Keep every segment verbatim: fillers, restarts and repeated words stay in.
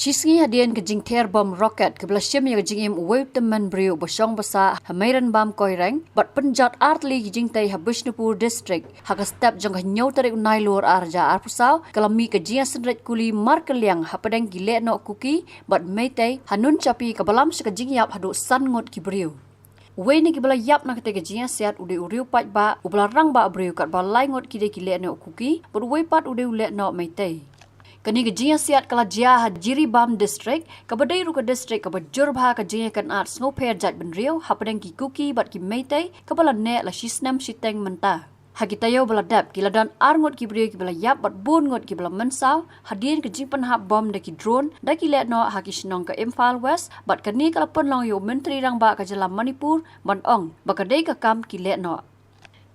Shisngi hadien ka jingther bom rocket kaba la shim ïa ka jingim uwei u tymmen briew ba shong ba sah ha Meiranbam Koireng bad pynjot artylli ki jingtei ha Bishnupur District, ha ka step jong ka hynñiew tarik u Nailur ar hajar arphew saw, ka la mih ka jingïasynreit kuli markylliang hapdeng ki lehnoh Kuki bad Meitei ha Nunchapi, kaba lam sha ka jingïap haduh san ngut ki briew. Uwei na kiba la ïap na katei ka jingïasiat u dei u riew paidbah uba la rangbah briew, katba lai ngut ki dei ki lehnoh Kuki bad uwei pat u dei u lehnoh Meitei. Kane ka jingïasiat ka la jia ha Jiribam District, kaba dei ruh ka district kaba jur bha ka jingïakynad sngewpher jaitbynriew hapdeng ki Kuki bad ki Meitei, kaba la neh la shisnem shiteng mynta. Ha ki taïew ba la dep, ki la don ar ngut ki briew kiba la ïap bad bun ngut kiba la mynsaw hadien ka jingpynhap bom da ki drone da ki lehnoh ha ki shnong ka Imphal West, bad kane ka la pynlong ïa u Myntri Rangbah ka jylla Manipur ban ong ba ka dei ka kam ki lehnoh.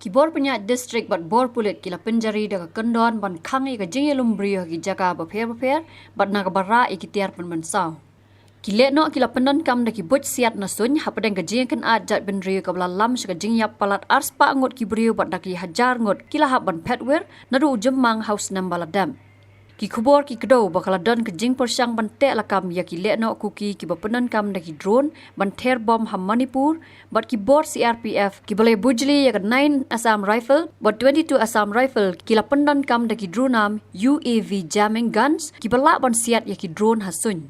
Ki bor pynïaid district bad bor pulit ki la pynjari da ka kyndon ban khang ïa ka jingïalum briew ha ki jaka bapher bapher bad na kaba rah ïa ki tiar pynmynsaw. Ki lehnoh ki la pyndonkam da ki buit siat na suiñ hapdeng ka jingïakynad jaitbynriew kaba la lam sha ka jingïap palat arspah ngut ki briew bad da ki hajar ngut ki la hap ban phet wir naduh u jymmang ha u snem ba la dep. Ki khubor ki kdew ba ka la don ka jingpyrshang ban teh lakam ïa ki lehnoh Kuki kiba pyndonkam da ki drone ban ther bom ha Manipur, bad ki bor C R P F kiba la bujli ïa ka nine Assam Rifle bad twenty-two Assam Rifle ki la pyndonkam da ki drone arm, U A V jamming guns, kiba lah ban siat ïa ki drone ha suiñ.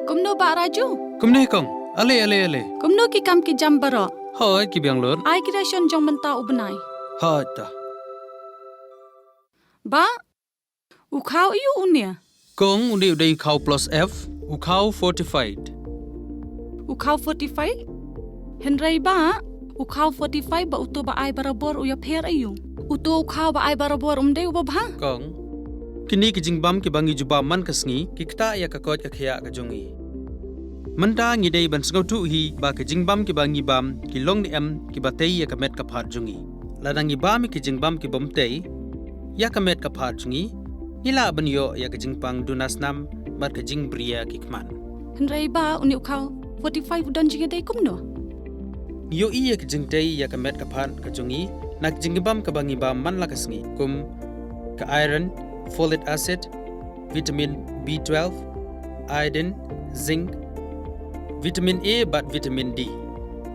Kumno Bah Raju? Kumne kong, ale ale ale. Kumno ki kam ki jam baroh? Hooid, ki biang lut. Ai ki ration jong mynta u bnai. Hooid ta. Bah, u khaw aiu une? Kong, une u dei u khaw plus F, u khaw fortified. U khaw fortified? Hynrei Bah, u khaw fortified bad uto ba ai barabor u ïapher aiu? Uto u khaw ba ai barabor um dei uba bha? Kong, kine ki jingbam kiba ngi ju bam man ka sngi ki ktah ïa ka koit ka khiah ka jong ngi. Mynta ngi dei ban sngewthuh hi ba ki jingbam kiba ngi bam ki long ne em kiba tei ïa ka met ka phad jong ngi. Lada ngi bam ïa ki jingbam ki bym tei ïa ka met ka phad jong ngi, ngi lah ban ïoh ïa ka jingpang duna snam bad ka jingbriew ki khmat. Hynrei Bah, une u khaw fortified u don jingïadei kumno? Ngi ïohi ïa ka jingtei ïa ka met ka phad ka jong ngi na ka jingbam kaba ngi bam man la ka sngi, kum ka iron, folic acid, vitamin B twelve, iodine, zinc, vitamin A bad vitamin D.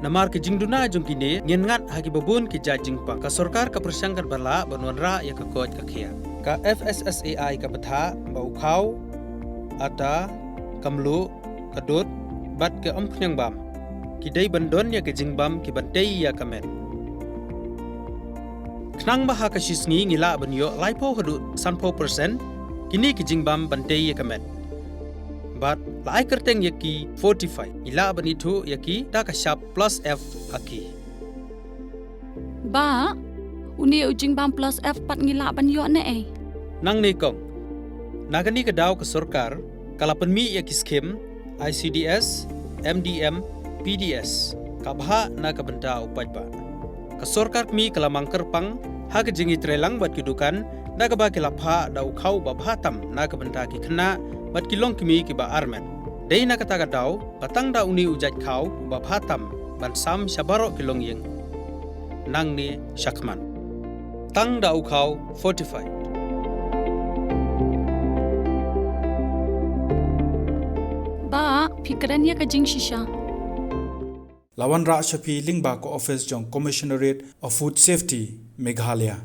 Namar ka jingduna jong kine, ngin ngat ha kiba bun ki jait jingpang. Ka sorkar ka pyrshang katba lah ban wanrah ïa ka koit ka khiah. Ka F S S A I ka bthah ba u khaw, ata, ka mluh, ka dud bad ka umphniang bam ki dei ban don ïa ka jingbam kiban tei ïa ka met. Khnang ba ha ka shi sngi ngi lah ban ïoh laiphew haduh sanphew percent kine ki jingbam ban tei ïa ka met. Bad la ai kyrteng ïa ki fortified, ngi lah ban ithuh ïa ki da ka shap plus F ha ki. Bah, une u jingbam plus F pat ngi lah ban ïoh ne ei? Nangne kong, na kane ka daw ka sorkar ka la pynmih ïa ki skim I C D S, M D M, P D S, ka bhah na ka bynta u paidbah. Ka sorkar kmie ka la mang kyrpang ha ka jingïatreilang bad ki dukan da kaba ki la phah da u khaw ba bha tam na ka bynta ki khynnah bad ki longkmie kiba armet. Dei na kata ka daw ba tang da une u jait khaw ba bha tam ban sam sha baroh ki longïing nangne shakhmat. Tang da u khaw fortified. Bah, phi kren ïa ka jingshisha. La wanrah sha phi lyngba ka office jong Commissionerate of Food Safety, Meghalaya.